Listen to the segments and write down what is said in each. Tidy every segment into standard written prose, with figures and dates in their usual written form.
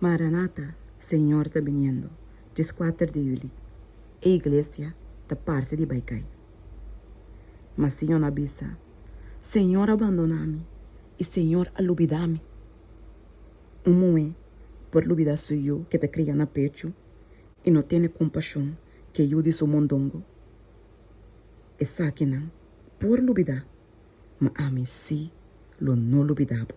Maranata, Señor ta biniendo, 14 di yüli, e iglesia ta parse di bai kai. Ma Sion a bisa, Señor a bandoná mi i Señor a lubidá mi. Un muhé por lubidá su yu ke ta kria na pechu i no tene kompashon ku e yu di su mondongo? Esakinan por lubidá, ma ami sí lo no lubidá bo.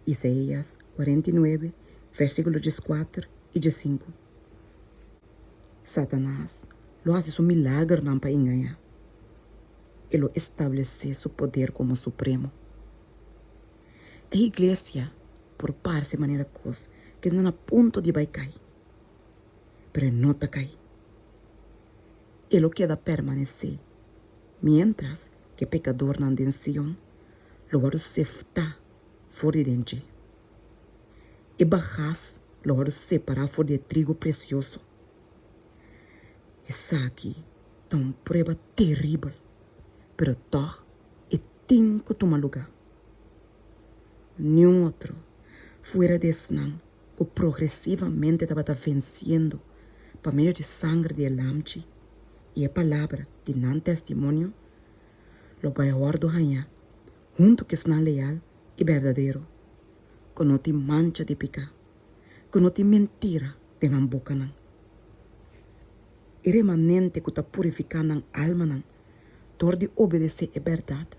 Isaías 49, versíkulo 14 i 15. Satanas lo hasi su milagernan pa engañá. E lo establesé su poder komo supremo. E iglesia por parse manera kos ke ta na punto di bai kai, pero e no ta kai. E lo keda permanesé miéntras ku e pekadornan den Sion lo wòrdu seftá for di den dje. E bagas lo wòrdu separá for di e trigo presioso. Esaki ta un prueba teribel, pero tòg e tin ku tuma lugá. Niun otro fuera di esnan ku progresivamente tabata vensiendo pa medio di sanger di e Lamchi i e palabra di nan testimonio, lo bai wòrdu hañá huntu ku esnan leal i berdadero, ku no tin mancha di piká, ku no tin mentira den nan bokanan. E remanente ku ta purifiká nan almanan dor di obedesé e bèrdat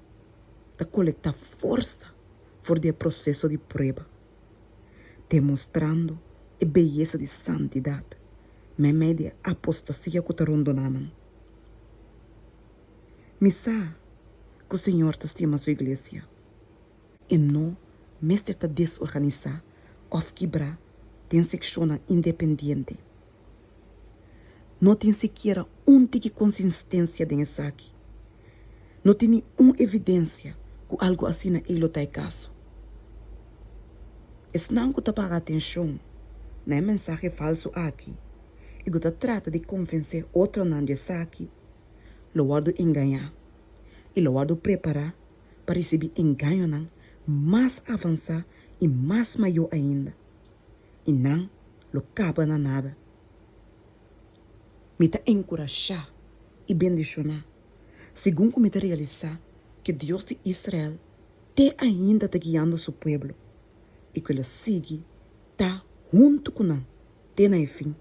ta kolektá forsa for di e proseso di prueba, demostrando e beyesa di santidat meimei di e apostasia ku ta rondoná nan. Mi sa ku Señor ta stima su iglesia. E no mester ta desorganisá òf kibrá den sekshonnan independiente. No tin sikiera un tiki konsistensia den esaki. No tin ni un evidensia ku algu asina ei lo ta e kaso. Esnan ku ta paga atenshon na e mensahe falsu aki i ku ta trata di konvensé otronan di esaki lo wòrdu engañá i lo wòrdu prepará pa risibí engañonan mas avansá i mas mayó ainda, i nan lo kaba na nada. Mi ta enkurashá i bendishoná segun ku mi ta realisá ku Dios di Israel te ainda ta guiando su pueblo i ku el a sigui ta huntu ku nan te na e fin.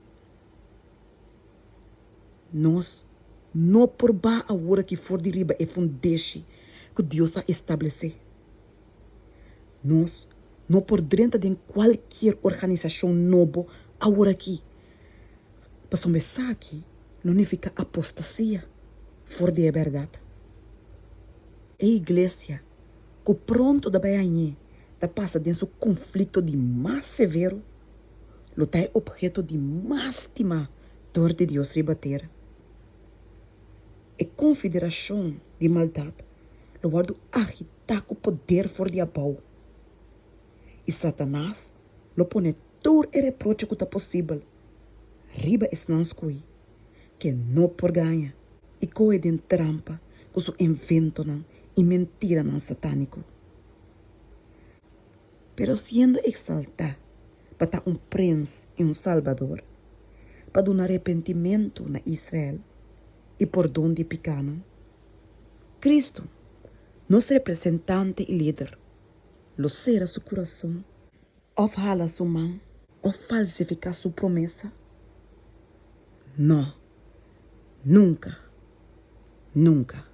Nos no por baha awor aki for di riba e fundeshi ku Dios a establesé. Nos no por drenta den kualkier organisashon nobo awor aki, pasobra esaki lo nifiká apostasia for di e bèrdat. E iglesia ku pronto ta bai hañ'é ta pasa den su konflikto di mas severo lo ta e obheto di mas stimá dor di Dios riba tera. E konfederashon di maldat lo wòrdu agitá ku poder for di abou, i Satanas lo pone tur e reproche ku ta posibel riba esnan skohí ku e no por gaña i kohe den trampa ku su inventonan i mentiranan satániko. Pero siendo exaltá pa ta un prens i un salbador, pa duna repentimentu na Israel i pordon di pikánan, Cristo, nos representante i lider, lo sera su kurason òf hala su man òf falsifiká su promesa? Nò, nunka, nunka!